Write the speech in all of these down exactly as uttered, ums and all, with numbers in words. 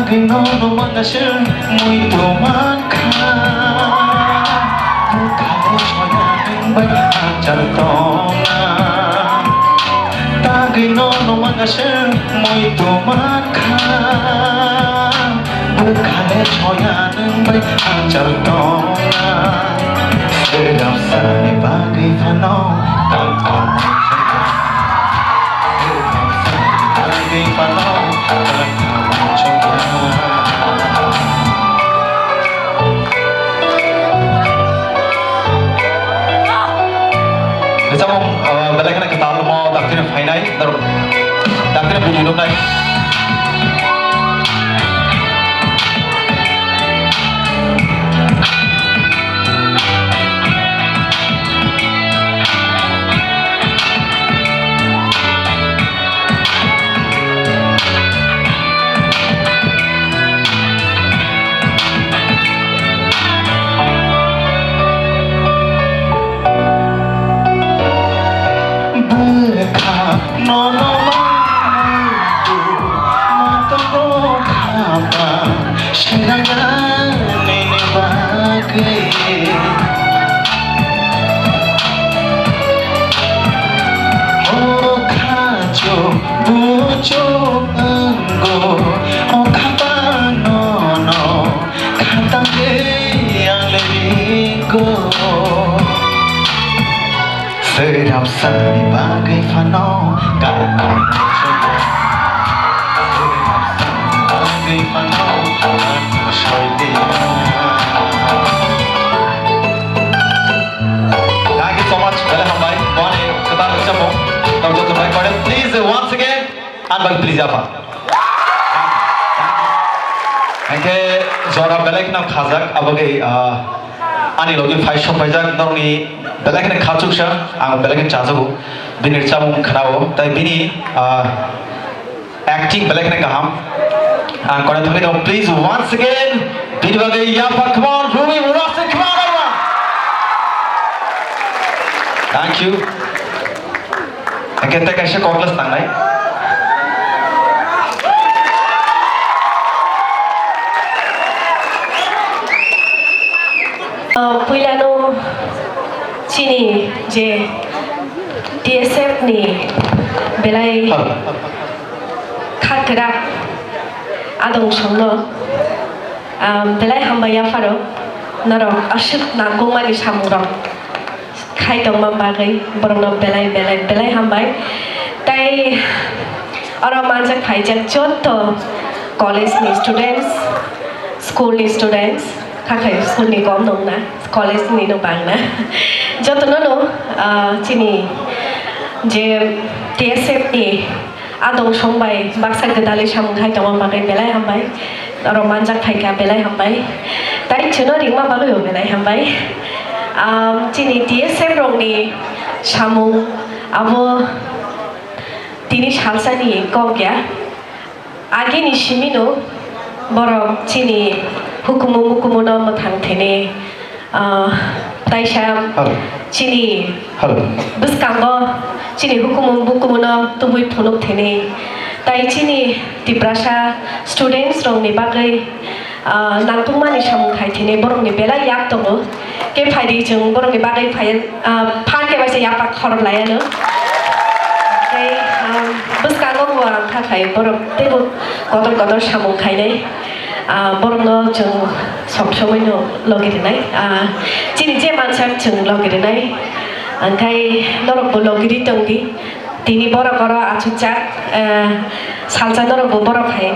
Nono mangase muitu mankha, bwkhao soya nwng bai achal tongna. Tagwi nono mangase muitu mankha, bwkhao soya nwng bai achal tongna. Swrapsani bagwi phano tongthok. Rijabmung, uh, belai kheno kwtal mo dakti no phainai, norok dakti no bini nuknai. Bwkha nono manwi tu matoro khama siraya nini bagwi. O khachu buchu wngo, o khapano no khatangwi ang le ringo. Swrapsani bagwi phano karma muchungo. Swrapsani bagwi phano karma soidi. Thank you so much. Belai hambai. Boni kwtal rwchapmung. Tong joto bai pare. Please, once again, ang bai please apa. Hingke jora belai kheno khajak, abagwi, ah, ani logi phai sok paijak, norokni belai kheno khachuksa, ang belai kheno chajago, bini chamung khnao, tai bini, ah, acting belai kheno kaham. Ang kono thangwi tongo, please once again, bini bagwi yapha, come on, Ruby Murasing, come on, everyone. Thank you. Hingke tei kaisa cutlass tangnai. Ah, puilano chini je T S F ni belai kha kwrak adong songno, ah, belai hambai yapharo norok aswk nangkukmani samungrok khai tongma bagwi borokno belai belai belai hambai. Tai oro manjak phaijak jotto college ni students, school ni students, kha khai school ni kom nongna, college ni no bangna. Jotono no, ah, chini je T S F ni adong song bai baksa gwdalwi samung khai tongma bagwi belai hambai. Oro manjak phaikha belai hambai. Tai chwngno ringma bagwi bo belai hambai. Am, chini T S F rokni samung abo tini salsani kok ya. Agini simino borok chini hukumu mukumuno mwthang thwini, ah, taisa Hello. chini Hello. bwskango chini hukumu mukumuno tubui phunuk thwini, tai chini Tiprasa students rokni bagwi, ah, nangkukmani samung khai thwini borokni belai yak tongo. Khe phaidi chwng borokni bagwi phai, ah, phan khe baisa yapak khorok laiano. Tei, ah, bwskango bo ang kha khai borok teibo kotor kotor samung khainai. Ah, borokno chwng sob somoino logi rwnai. Ah, chini je mansak chwng logi rwnai. Angkhai norokbo logi ri tongdi. Tini borok oro achukjak, eh, salsa norokbo borok hai,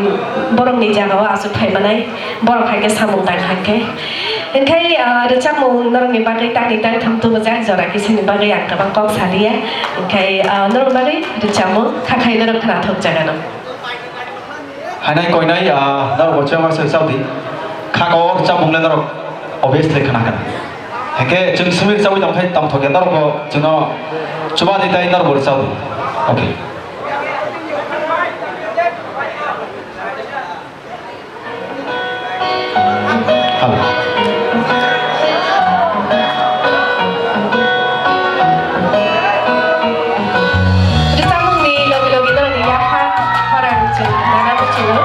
borokni jagao achuk phai manai, borok hai khe samung tang kha khe. Hingkhai, ah, rwchapmung norokni bagwi tangni tangtham tubujak, jora kisini bagwi ang kwbang kok saliya. Hingkhai, ah, norokni bagwi rwchapmung kha khai norok khwnathok jagano. Hainai koinai, ah, norok bo chama se chaudi. Kha ko rwchapmung le norok obviously khna khna. Hake chwng simi chawi tong khai tong thoke norok bo chwngno chuba di tai norok bo chaudi. Okay. Hello. Rwchapmungni logi logi norokni yapha khorang chwng nana muchungo.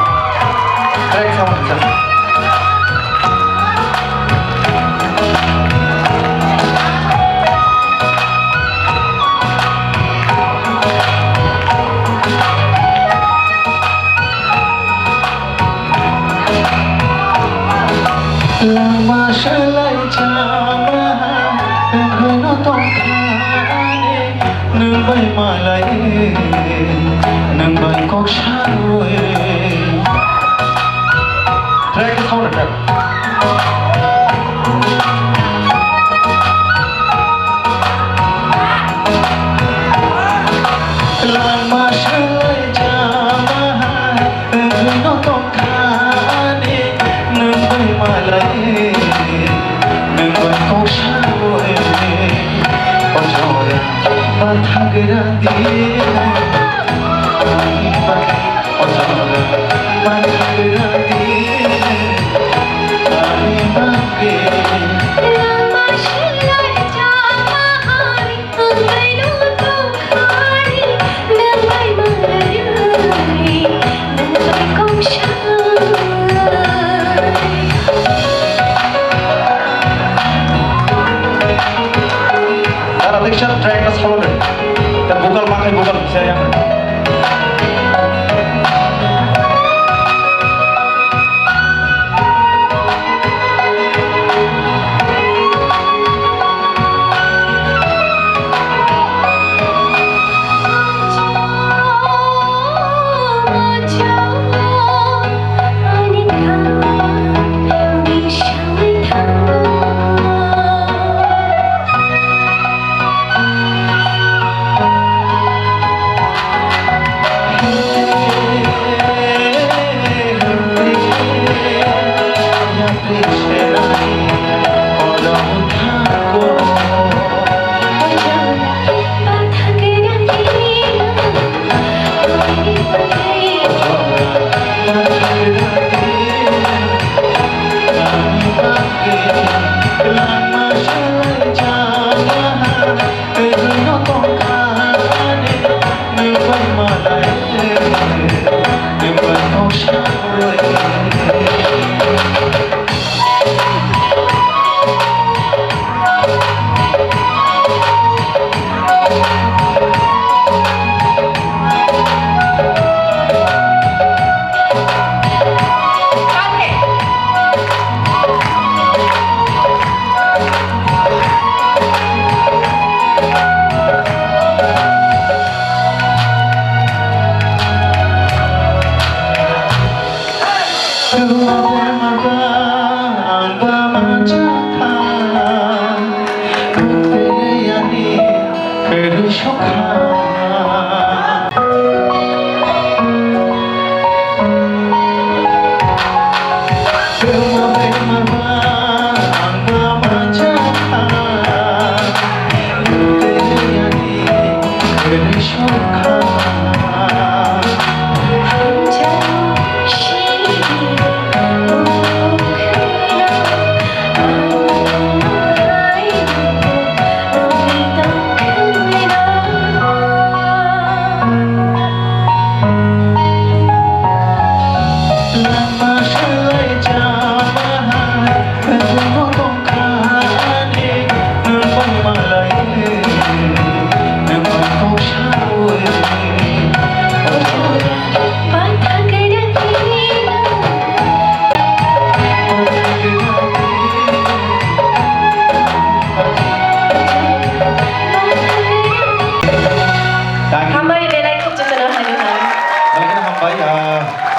Dara leksa track na solo de. Ta vocal ma khai vocal bisa yang.